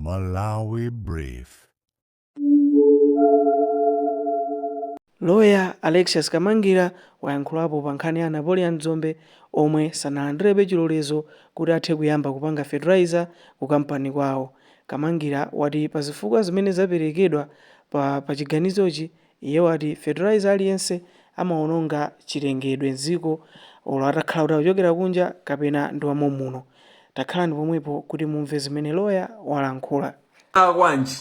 Malawi Brief. Loya Alexious Kamangira wayankhulapo pa nkhani ya Napoleon Dzombe omwe sanalandirebe chilolezo kuti athe kuyamba kupanga fertilizer ku kampani kwawo. Kamangira wati pa zifukwa zimene zaperekedwa pa chiganizochi, iye wati fertilizer aliyense amaononga chilengedwe m'dziko olo atakhala kuti akuchokera kunja kapena ndi wamomuno. Takhalani pomwepo kuti mumve zimene loya walankhula. Tinalakwanji,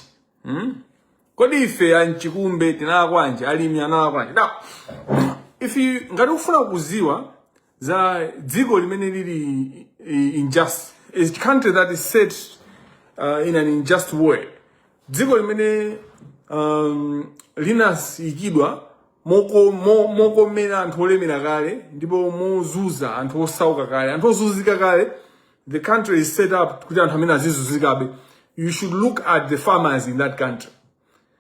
Kodi ife amchikumbe tinalakwanji? Alimi analakwanji? Now, if you ngati ukufuna kuziwa za dziko limene lili unjust, a country that is set in an unjust way, dziko limene linayikidwa mokomera anthu olemera kale ndipo mozuza anthu osauka kale, anthu ozunzika kale, the country is set up kuti anthu amene azizunzikabe, you should look at the farmers in that country.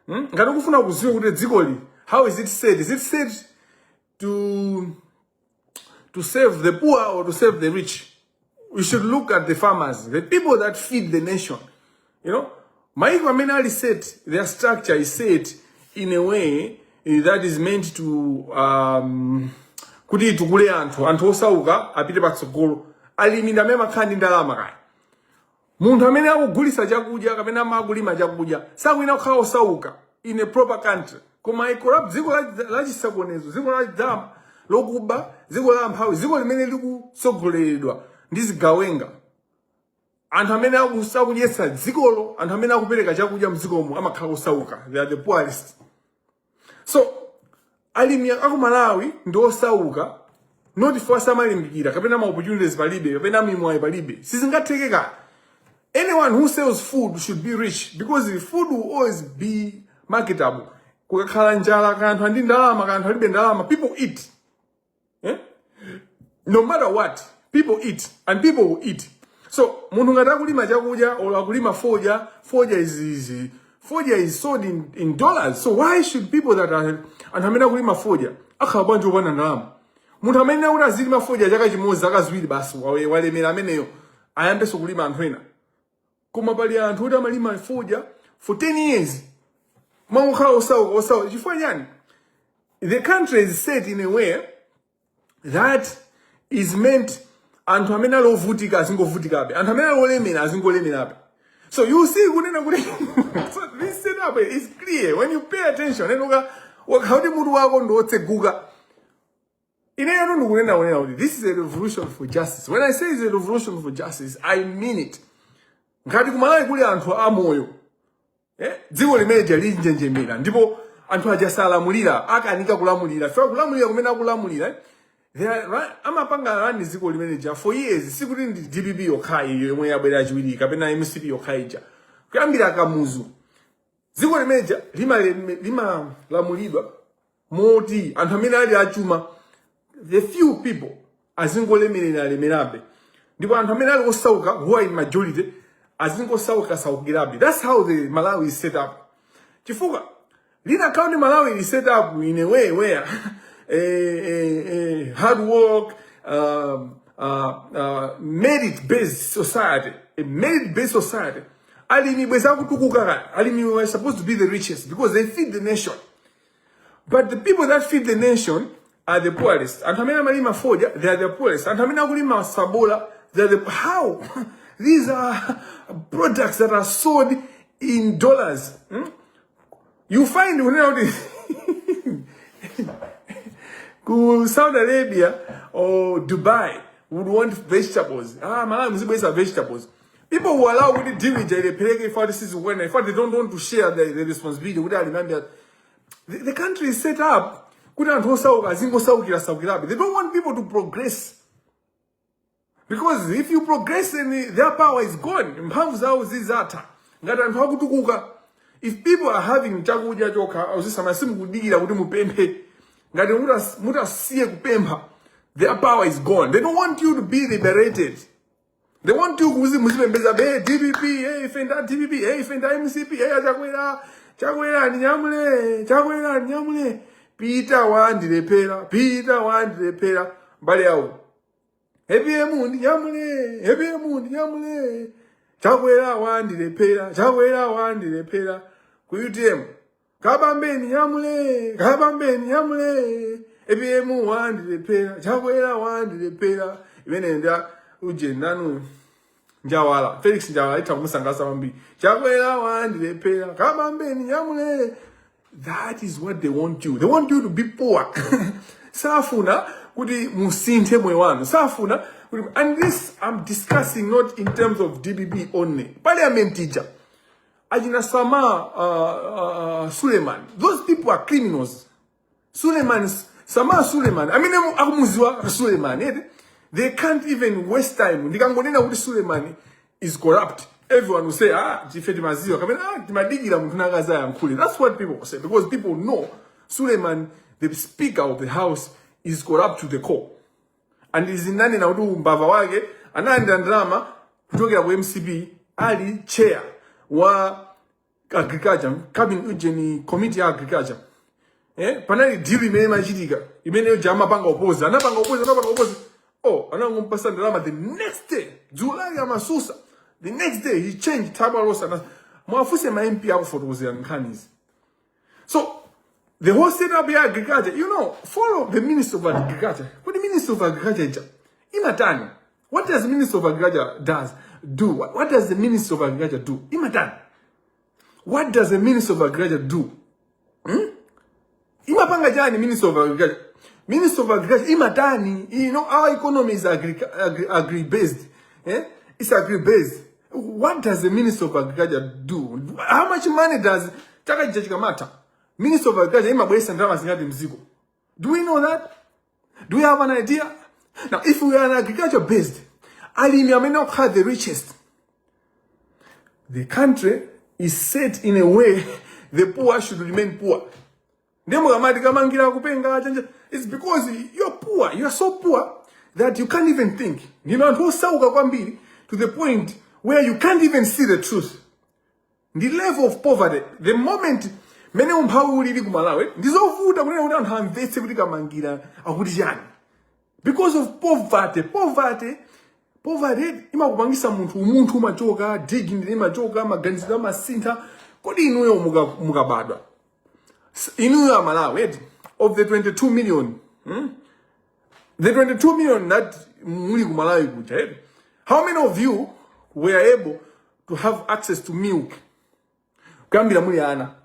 Ngati ukufuna kuziwa kuti dzikoli, how is it set, is it set to save the poor or to save the rich, we should look at the farmers, the people that feed the nation. Maiko amene ali set, their structure is set in a way that is meant to kuti itukule anthu, anthu osauka apite patsogolo. Alimi ndi amene amakhala ndi ndalama kaya. Munthu amene akugulisa chakudya kapena amakulima chakudya sakuyenera kukhala osauka in a proper country. Koma a corrupt dziko la chisokonezo, dziko la drama lokuba, dziko la amphawi, dziko limene likutsogoleredwa ndi zigawenga, anthu amene akudyetsa dzikolo, anthu amene akupereka chakudya mdzikomo amakhala osauka. They are the poorest. So alimi aku Malawi ndi osauka not for samalimbikira kapena ma opportunities palibe kapena mimwayi palibe, sizingatheke ka. Anyone who sells food should be rich because the food will always be marketable. Kukakhala njala, kaya anthu ali ndi ndalama, kaya anthu alibe ndalama, people eat, eh? No matter what, people eat and people will eat. So munthu ngati akulima chakudya or akulima fodya, fodya is sold in dollars. So why should people that are, anthu amene akulima fodya akhala bwanji opanda ndalama? Munthu amene akuti azilima fodya chaka chimodzi, zaka 2, basi, walemera ameneyo, ayambenso kulima anthu ena. Koma pali anthu oti amalima fodya for 10 years, mangokhala osauka, osauka. Chifukwa chani? The country is set in a way that is meant anthu amene ali ovutika azingovutikabe, anthu amene ali olemera azingolemerabe. So you see kunena kuti, so this setup is clear when you pay attention and wakhala kuti mutu wako ndi wotseguka. Ineyo ndikunena kunena kuti this is a revolution for justice. When I say it's a revolution for justice, I mean it. Ngati kumalawi kuli anthu amoyo, dziko limeneja linjenjemera ndipo anthu aja salamulira, akanika kulamulira. Fa kulamulira kumene akulamulira, amapanga run dziko limeneja for years. Sikuti ndi DPP yokhayi yomwe yabwera yachiwiri kapena MCP yokhayi ija. Kuyambira Kamuzu, dziko limeneja limalamulidwa moti anthu amene ali achuma, the few people, azingolemerera lemerabe ndipo anthu amene ali osauka, who are in majority, azingosauka saukirabe. That's how the Malawi is set up. Chifukwa linakhala kuti Malawi is set up in a way where a hard work, merit based society, a merit based society, alimi bweza kutukuka kale. Alimi were supposed to be the richest because they feed the nation. But the people that feed the nation are the poorest. Anthu amene amalima fodya, they are the poorest. Anthu amene akulima sabola, they are the how? These are products that are sold in dollars. You find kunena kuti ku Saudi Arabia or Dubai would want vegetables. Ah, Malawi muzibweza vegetables. People who allow kuti deal ija ilephereke if this is when if they don't want to share the responsibility kuti alimambi. The country is set up kuti anthu osauka azingosaukira saukirabe. They don't want people to progress. Because if you progress, then their power is gone. Mphamvu zawo zizatha. Ngati anthu akutukuka. If people are having chakudya chokha, uzisama simukudikira kuti mupemphe. Ngati mutasiye kupempha, their power is gone. They don't want you to be liberated. They want you kuzi muzipembeza be DPP, hey ife nda DPP, hey ife nda MCP, hey Chakwera, Chakwera ndinyamule, Chakwera ndinyamule. Peter wandilephera, Peter wandilephera. Mbali yawo. APM ndinyamule, APM ndinyamule. Chakwera wandilephera, Chakwera wandilephera. Ku UTM, Kabambeni nyamule, Kabambeni nyamule. APM wandilephera, Chakwera wandilephera. Imene nda uje ndanu Njawala, Felix Njawala itha kumusangalatsa kwambiri. Chakwera wandilephera, Kabambeni nyamule. That is what they want you. They want you to be poor. Safuna kuti musinthe moyo wanu. Safuna kuti, and this I'm discussing not in terms of DPP only. Parliament ija. Achina Sama Suleiman. Those people are criminals. Suleiman, Sama Suleiman. I mean, akumuziwa Suleiman. Eh? They can't even waste time. Ndikangonena kuti Suleiman is corrupt. Everyone will say, "Ah, ife timaziwa. Kamena, ah, timadikira munthu nakazayankhule." That's what people will say because people know Suleiman, the Speaker of the House, is corrupt to the core. And izinanena kuti umbava wake analandira ndalama kuchokera ku MCP ali chair wa agriculture cabinet, ujeni, committee ya agriculture. Panali deal imene imachitika imene uja amapanga oppose, anapanga oppose, anapanga oppose. Oh, anangompasa ndalama the next day. July amasusa, the next day he changed thaba losa. Mwafuse ma MP akufotokozera nkhanizi. So the whole setup ya agriculture, follow the Minister of Agriculture. Kuti Minister of Agriculture ija imatani? What does the Minister of Agriculture does do? What does the Minister of Agriculture do? Imatani? What does the Minister of Agriculture do? Imapanga chani Minister of Agriculture? Minister of Agriculture imatani? Our economy is agri based, eh? It's agri based. What does the Minister of Agriculture do? How much money does, chaka chija chikamata, Minister of Agriculture imabweresa ndalama zingati mziko? Do we know that? Do we have an idea? Now, if we are an agriculture based, alimi amene okhala the richest, the country is set in a way the poor should remain poor. Ndiye mukamati Kamangira kupenga chanja, it's because you're poor. You're so poor that you can't even think. Ndinu anthu osauka kwambiri to the point where you can't even see the truth. The level of poverty, the moment mene umphawi ulili ku Malawi, ndizovuta kunena kuti anthu amvetse kuti Kamangira akuti chani because of poverty. Poverty, poverty imakupangisa munthu, umunthu umachoka, dignity imachoka, maganizidwe amasintha. Kodi inuyo mukabadwa, inuyo Amalawi eti, of the 22 million, The 22 million that muli ku Malawi kuja eti, how many of you were able to have access to milk kuyambira muli ana?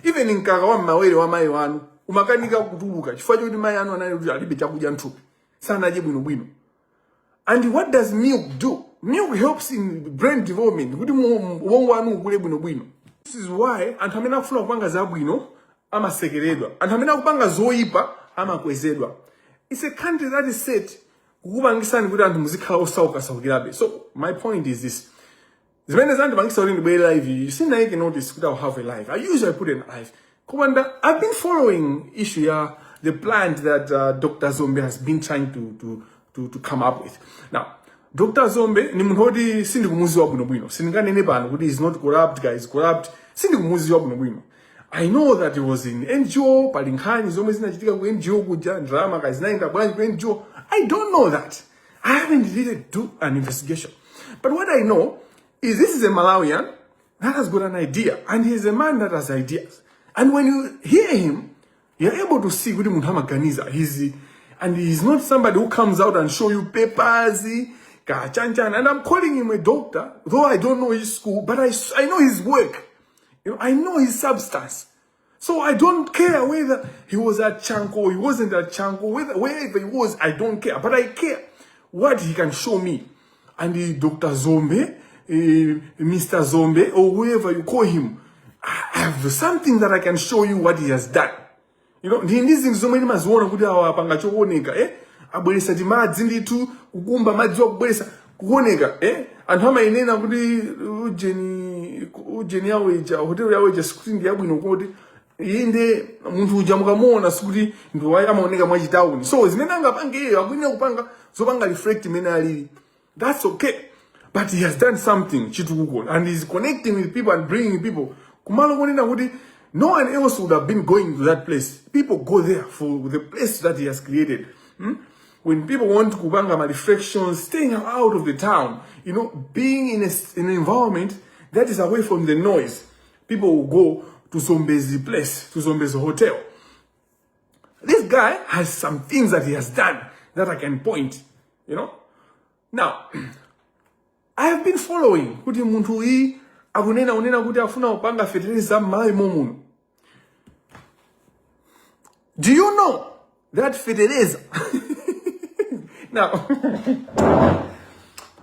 Even mkaka wa mmawere wa mayi wanu umakanika kutuluka chifukwa chokuti mayi anu anali kuti alibe chakudya mthupi, sanadye bwinobwino. And what does milk do? Milk helps in brain development, kuti ubongo wanu ukule bwinobwino. This is why anthu amene akufuna kupanga zabwino amasekeredwa, anthu amene akupanga zoyipa amakwezedwa. It's a country that is set kukupangisani kuti anthu muzikhala osaukasaukirabe. So my point is this: zimene zandipangisa kuti ndibwere live, sindinayike notice kuti I'll have a live. I usually put an live. Komanda, I've been following issue ya the plan that Dr. Zombe has been trying to come up with. Now, Dr. Zombe ni munthu woti sindikumuziwa bwinobwino. Sindinganene pano kuti is not corrupt, guy is corrupt. Sindikumuziwa bwinobwino. I know that he was in NGO, pali nkhani zomwe zinachitika ku NGO kuja, ndalama kazinayenda bwanji ku NGO. I don't know that. I haven't really do an investigation. But what I know is this is a Malawian that has got an idea, and he's a man that has ideas. And when you hear him, you're able to see kuti munthu amaganiza. And he's not somebody who comes out and show you papers, kachanchan. And I'm calling him a doctor, though I don't know his school, but I know his work. I know his substance. So I don't care whether he was at Chanco, he wasn't at Chanco, whether wherever he was, I don't care. But I care what he can show me. And the Dr. Zombe, Mr. Zombe, or whoever you call him, I have something that I can show you what he has done. Ndi ndi zinthu zomwe ndimaziona kuti awa apanga chooneka, eh? Abweresa timadzi ndithu, kukumba madzi wakubweresa kuoneka, eh? Anthu amayenera kuti ujeni, ujeni yawo ija, hotel yawo ija, sikuti ndi yabwino, kuti inde munthu uja mukamuona sikuti ndi amaoneka mwachitawuni. So zimene angapange iyeyo, akuyenera kupanga zopanga reflect imene alili. That's okay, but he has done something chitukuko and he's connecting with people and bringing people kumalo konena kuti no one else would have been going to that place. People go there for the place that he has created, When people want kupanga ma reflections, staying out of the town is Being in an environment that is away from the noise. People will go to Zombezi place, to Zombezi Hotel. This guy has some things that he has done that I can point. Now, I have been following kuti munthu uyi akunena unena kuti afuna kupanga fertilizer m'Malawi momuno. Do you know that fertilizer? Now,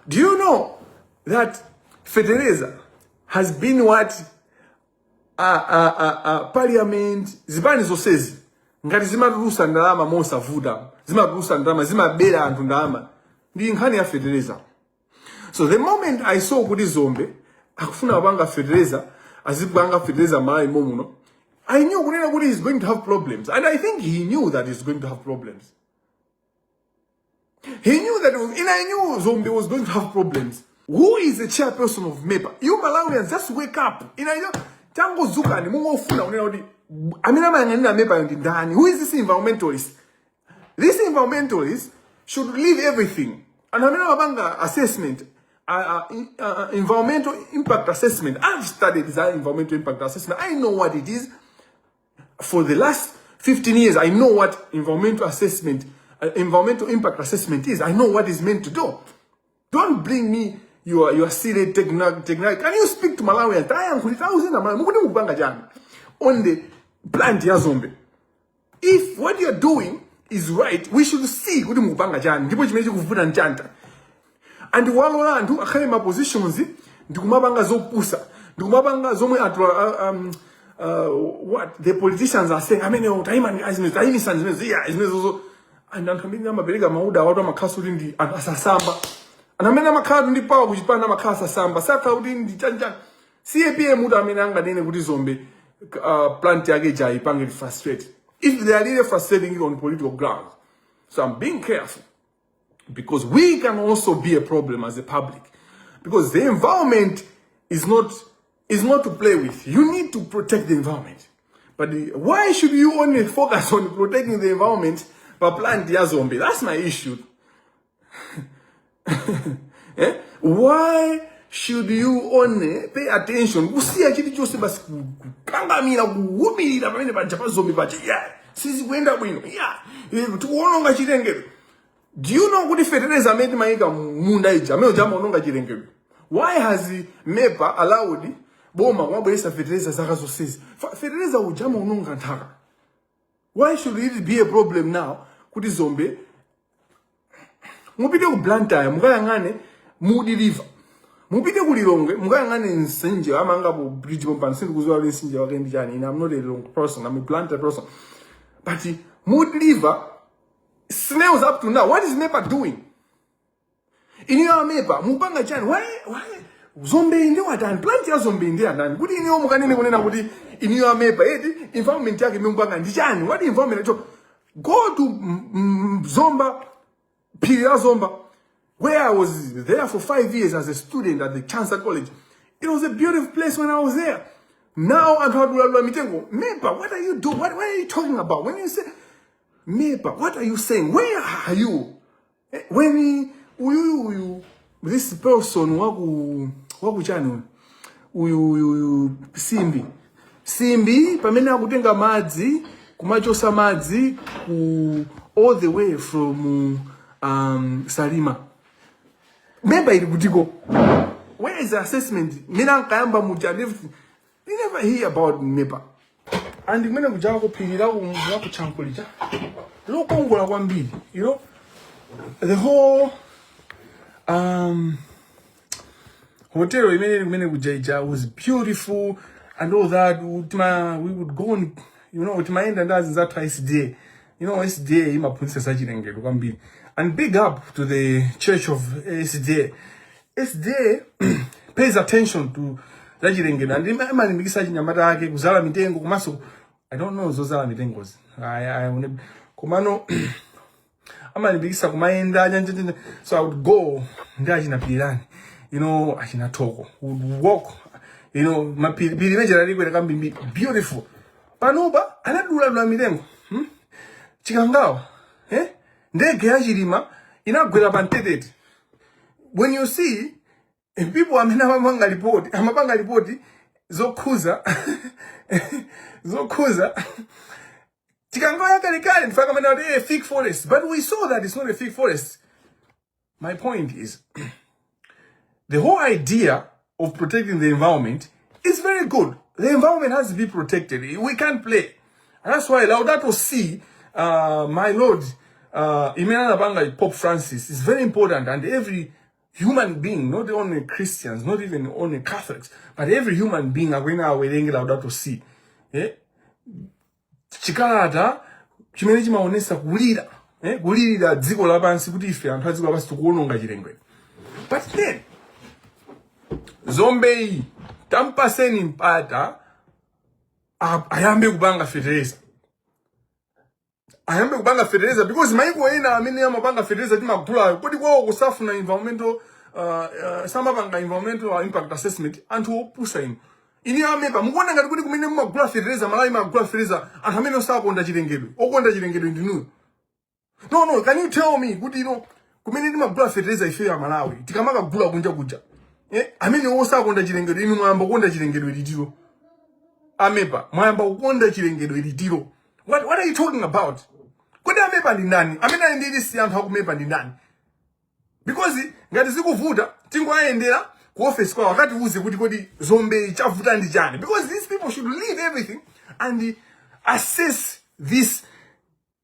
do you know that fertilizer has been what parliament, zipani zonsezi ngati zimatulusa ndalama mosavuta, zimatulusa ndalama, zimabera anthu ndalama ndi nkhani ya fertilizer? So the moment I saw kuti Zombe akufuna kupanga fertilizer, azipanga fertilizer Malawi momuno, I knew kunena kuti he's going to have problems, and I think he knew that he's going to have problems. He knew that, and I knew Zombe was going to have problems. Who is the chairperson of MEPA? You Malawians, just wake up. Tangozukani mungofuna kunena kuti amene amayang'anira MEPA ndi ndani? Who is this environmentalist? This environmentalist should leave everything. And amene amapanga assessment, environmental impact assessment. I've studied that environmental impact assessment. I know what it is. For the last 15 years, I know what environmental assessment, environmental impact assessment is. I know what it's meant to do. Don't bring me your silly techno. Can you speak to Malawians? Tayankhulani Malawi. Mukuti mukupanga chani on the plant ya Zombe? If what you're doing is right, we should see kuti mukupanga chani ndipo chimene chikuvuta nchani. And walola anthu akhale ma positions ndikumapanga zopusa, ndikumapanga zomwe anthu what the politicians are saying, amene taima zimene tayimisani zimene iya zimene zozo. And anthu amene amapereka ma order awatu amakhala kuti ndi anthu asasamba. Anthu amene amakhala ndi power kuchipani amakhala asasamba, sakhala kuti ndi chanchani. CAPM mutu amene anganene kuti Zombe plant yake ija ipange frustrate, if they are really frustrating it on political grounds. So I'm being careful because we can also be a problem as a public, because the environment is not to play with. You need to protect the environment, but why should you only focus on protecting the environment pa plant ya Zombe? That's my issue, eh? Why should you only pay attention, kusiya chilichonse basi, kukangamira, kuwumirira pamene paja pa Zombe paja? Yeah, sizikuyenda bwino, yeah, tikuwononga chilengedwe. Do you know kuti fertilizer amene timayika munda ija amene uja amaononga chilengedwe? Why has MEPA allowed boma kumabweresa fertilizer zaka zonsezi? Fertilizer uja amaononga nthaka. Why should it be a problem now kuti Zombe? Mupite ku Blantyre, mukayang'ane Mudi River. Mupite ku Lilongwe, mukayang'ane mtsinje amangapo bridge pompano. Sindikudziwa kuti mtsinje wake ndi chani. Ine, I'm not a Lilongwe person, I'm a Blantyre person, but Mudi River snails up to now. What is MEPA doing? Iniyo MEPA mupanga chani? Why Zombe ndi watani? Plant ya Zombe ndi andani kuti iniyo mukanene kunena kuti iniyo MEPA eti environment yake mupanga ndi chani? What environment? So go to Zomba, phiri la Zomba, where I was there for 5 years as a student at the Chancellor College. It was a beautiful place when I was there. Now anthu aduladula mitengo. MEPA, what are you doing? What are you talking about when you say MEPA? What are you saying? Where are you? When uyu uyu this person waku chani uyu uyu uyu Simbi Simbi, pamene akutenga madzi, kumachosa madzi ku all the way from Salima, MEPA ili kutiko? Where is the assessment mene ankayamba muja and everything? You never hear about MEPA. And kumene kujako phiri la kuchankulija lokongola kwambiri. The whole hotel imene kumene kujaija was beautiful and all that. We would go on, timaenda ndi azinzathu a SDA. SDA imaphunzitsa zachilengedwe kwambiri, and big up to the church of SDA. SDA pays attention to zachilengedwe and imalimbikitsa achinyamata ake kuzala mitengo. Komanso I don't know zozala mitengozi, komano amalimbikitsa kumayenda njanjanja. So I would go ndi achina Pirirani, achina Thoko, would walk mapiri, phiri limene lalikwera kambiri, beautiful. Panopa anaduladula mitengo, Chikangawa, eh? Ndege ya Chilima inagwera pa Mtetete. When you see And people amene amapanga report, amapanga report zokhuza Chikangawa yakalekale ndifaka amene ati a thick forest, but we saw that it's not a thick forest. My point is, the whole idea of protecting the environment is very good. The environment has to be protected. We can't play. And that's why Laudato Si, my Lord, imene anapanga Pope Francis, is very important. And every human being, not only Christians, not even only Catholics, but every human being akuyenera awerenge Laudato Si. Eh? Chikalata chimene chimaonesa kulira, eh? Kulirira dziko lapansi kuti ife anthu a dziko lapansi tikuwononga chilengedwe. But then Zombeyi tampaseni mpata ayambe kupanga fetereza, ayambe kupanga fetereza, because maiko ena amene amapanga fetereza timagulayo, kodi kwawo kusafuna environmental samapanga environmental impact assessment? Anthu opusa inu. Ini a MEPA mukuona ngati kuti kumene mumagula fetereza, Malawi imagula fetereza, anthu amene osakonda chilengedwe, okonda chilengedwe ndinuyo? No, can you tell me kuti ino kumene timagula fetereza ife ya Malawi, tikamakagula kunja kuja, eh, amene osakonda chilengedwe, inu mwayamba kukonda chilengedwe litiro? A MEPA mwayamba kukonda chilengedwe litiro? What are you talking about? Kodi a MEPA ndi ndani? Amene ali ndi list anthu aku MEPA ndi ndani? Because ngati zikuvuta, tingoayendera ku office kwawo akatiuze kuti kodi Zombe chavuta ndi chani, because these people should leave everything and assess this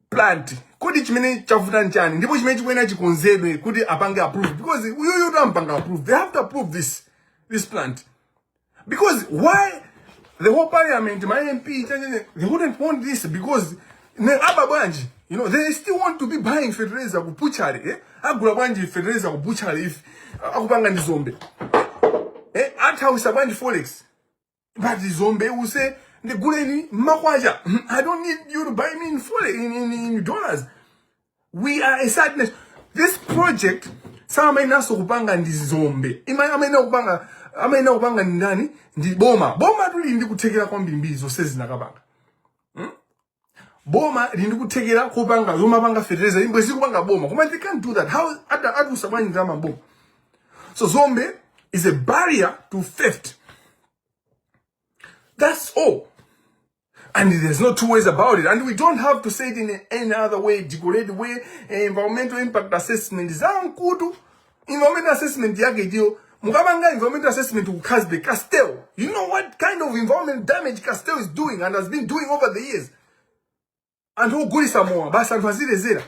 plant. Kodi chimene chavuta ndi chani ndipo chimene chikuyenera chikonzedwe kuti apange approve? Because uyuyu tampanga approve, they have to approve this plant. Because why the whole parliament, my MP, they wouldn't want this? Because ne aba bwanji, they still want to be buying fertilizer ku butchery, eh? Agula bwanji fertilizer ku butchery if akupanga ndi Zombe, eh? Athawisa bwanji forex? But Zombe will say, "Ndiguleni makwacha. I don't need you to buy me in forex, in dollars." We are a sad nation. This project samainaso kupanga ndi Zombe. Ima amaina kupanga ndi ndani? Ndi boma. Boma tuli ndi kuthekera kwambirimbiri zonse zinakapanga. Boma lili ndi kuthekera kupanga zomapanga fertilizer, imbwe zikupanga boma. Koma they can't do that. How atusa bwanji ndalama boma? So Zombe is a barrier to theft. That's all. And there's no two ways about it. And we don't have to say it in any other way, decorate way, environmental impact assessment. Zankutu. Environmental assessment yake itiyo. Mukapanga environmental assessment ku Casbe, Castel. You know what kind of environment damage Castel is doing and has been doing over the years? Anthu ogulisa mowa, basi anthu azilezera.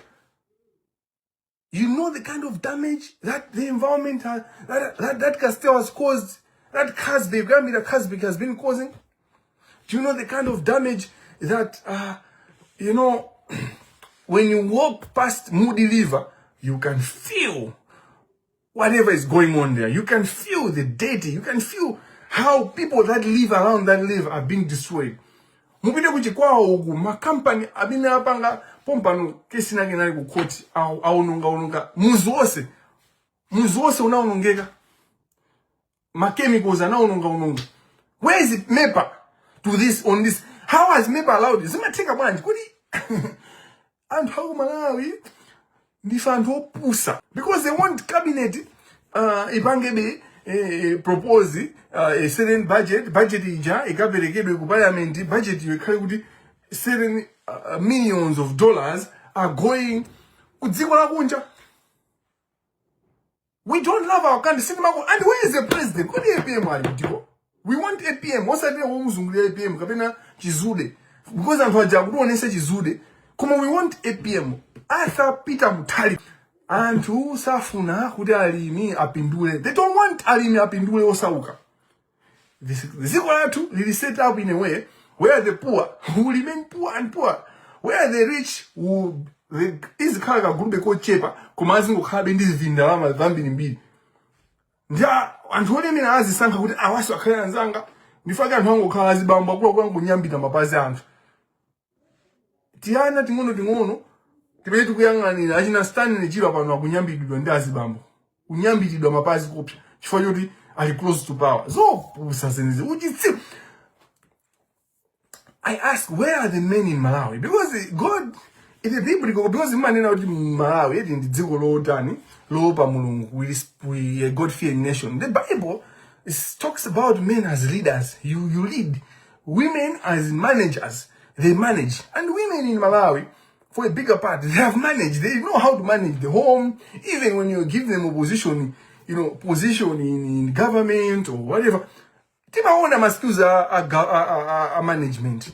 You know the kind of damage that the environment has, that Castel has caused, that Casbe, Gambia Casbe has been causing? Do you know the kind of damage that, when you walk past Moody River, you can feel whatever is going on there? You can feel the dirty. You can feel how people that live around that river are being destroyed. Mupite kuchikwawa uku, makampani amene apanga pompano, kesi nake nali ku court, aononga ononga muzi wonse, muzi wonse unaonongeka, ma chemicals anaononga ononga. Where is MEPA to this on this? How has MEPA allowed this? Zimatheka bwanji kuti anthu aku Malawi ndife anthu opusa? Because they want cabinet ipangebe propose a certain budget, budget ija ikaperekedwe ku parliament, budget iyo ikhale kuti certain millions of dollars are going ku dziko lakunja. We don't love our country. Sitimako. And where is the president? Kodi APM ali kutiko? We want APM, osati womuzungulira APM kapena chizude, because anthu aja akutionesa chizude, koma we want APM, Arthur Peter Mutharika. Anthu safuna kuti alimi apindule. They don't want alimi apindule osauka. Dziko lathu lili set up in a way where the poor will remain poor and poor, where the rich will izikhala kagulube kochepa koma azingokhalabe ndi vindalama zambirimbiri, ndi anthu olemera azisankha kuti awaso akhale anzanga. Ndifake anthu angokhala azibambo akuluakulu angonyambita mapazi anthu tiyana ting'ono ting'ono timene tikuyang'anira. Achina Stanley Chilwa pano akunyambitidwa ndi azibambo, kunyambitidwa mapazi kopsa chifukwa choti ali close to power. Zopusa zenezi, uchitsiru. I ask, where are the men in Malawi? Because God, it's a biblical, because imanena kuti Malawi eti ndi dziko lotani, loopa Mulungu. We a God fearing nation. The Bible talks about men as leaders. You lead. Women as managers. They manage. And women in Malawi, for a bigger part, they have managed. They know how to manage the home. Even when you give them a position, position in government or whatever, timaona ma skills a management.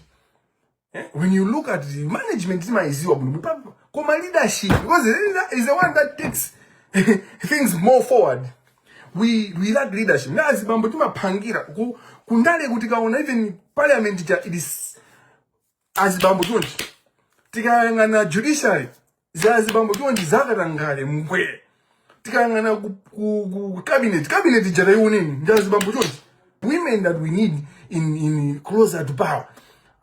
Eh? When you look at the management, timaiziwa bwino. Koma leadership, because the leader is the one that takes things more forward. We lack leadership. Na azibambo timapangira kundale kuti kaona even parliament ja, it is azibambo chonchi. Tikayang'ana judiciary, za azibambo chonchi, zakatangale mbwe. Tikayang'ana ku cabinet ija taioneni, ndi azibambo chonchi. Women that we need in closer to power,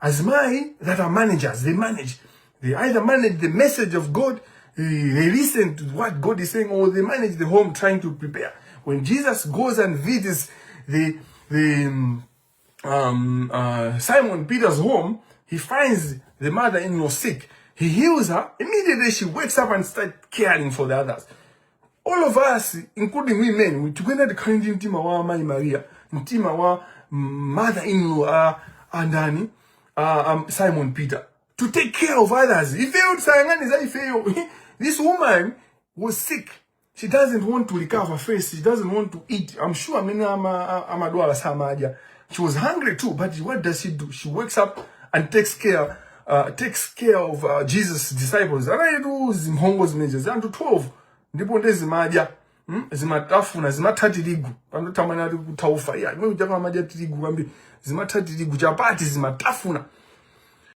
azimayi that are managers. They manage. They either manage the message of God, they listen to what God is saying, or they manage the home, trying to prepare. When Jesus goes and visits the Simon Peter's home, he finds the mother-in-law sick. He heals her. Immediately she wakes up and starts caring for the others. All of us, including women, we tikuenda tikhale ndi mtima wa Amayi Maria, mtima wa mother-in-law andani, Simon Peter, to take care of others. Ifeyo tisayang'ane za ifeyo. This woman was sick. She doesn't want to recover first. She doesn't want to eat. I'm sure amene amadwala samadya. She was hungry too, but what does she do? She wakes up and takes care of Jesus' disciples. Anaitu zimphongo zimenezo, anthu 12, ndipo ndezimadya, Zimatafuna, zimatha tirigu panothamani ati kuthaufa iya imwe kuchapa amadya tirigu kwambiri, zimatha tirigu, chapati zimatafuna.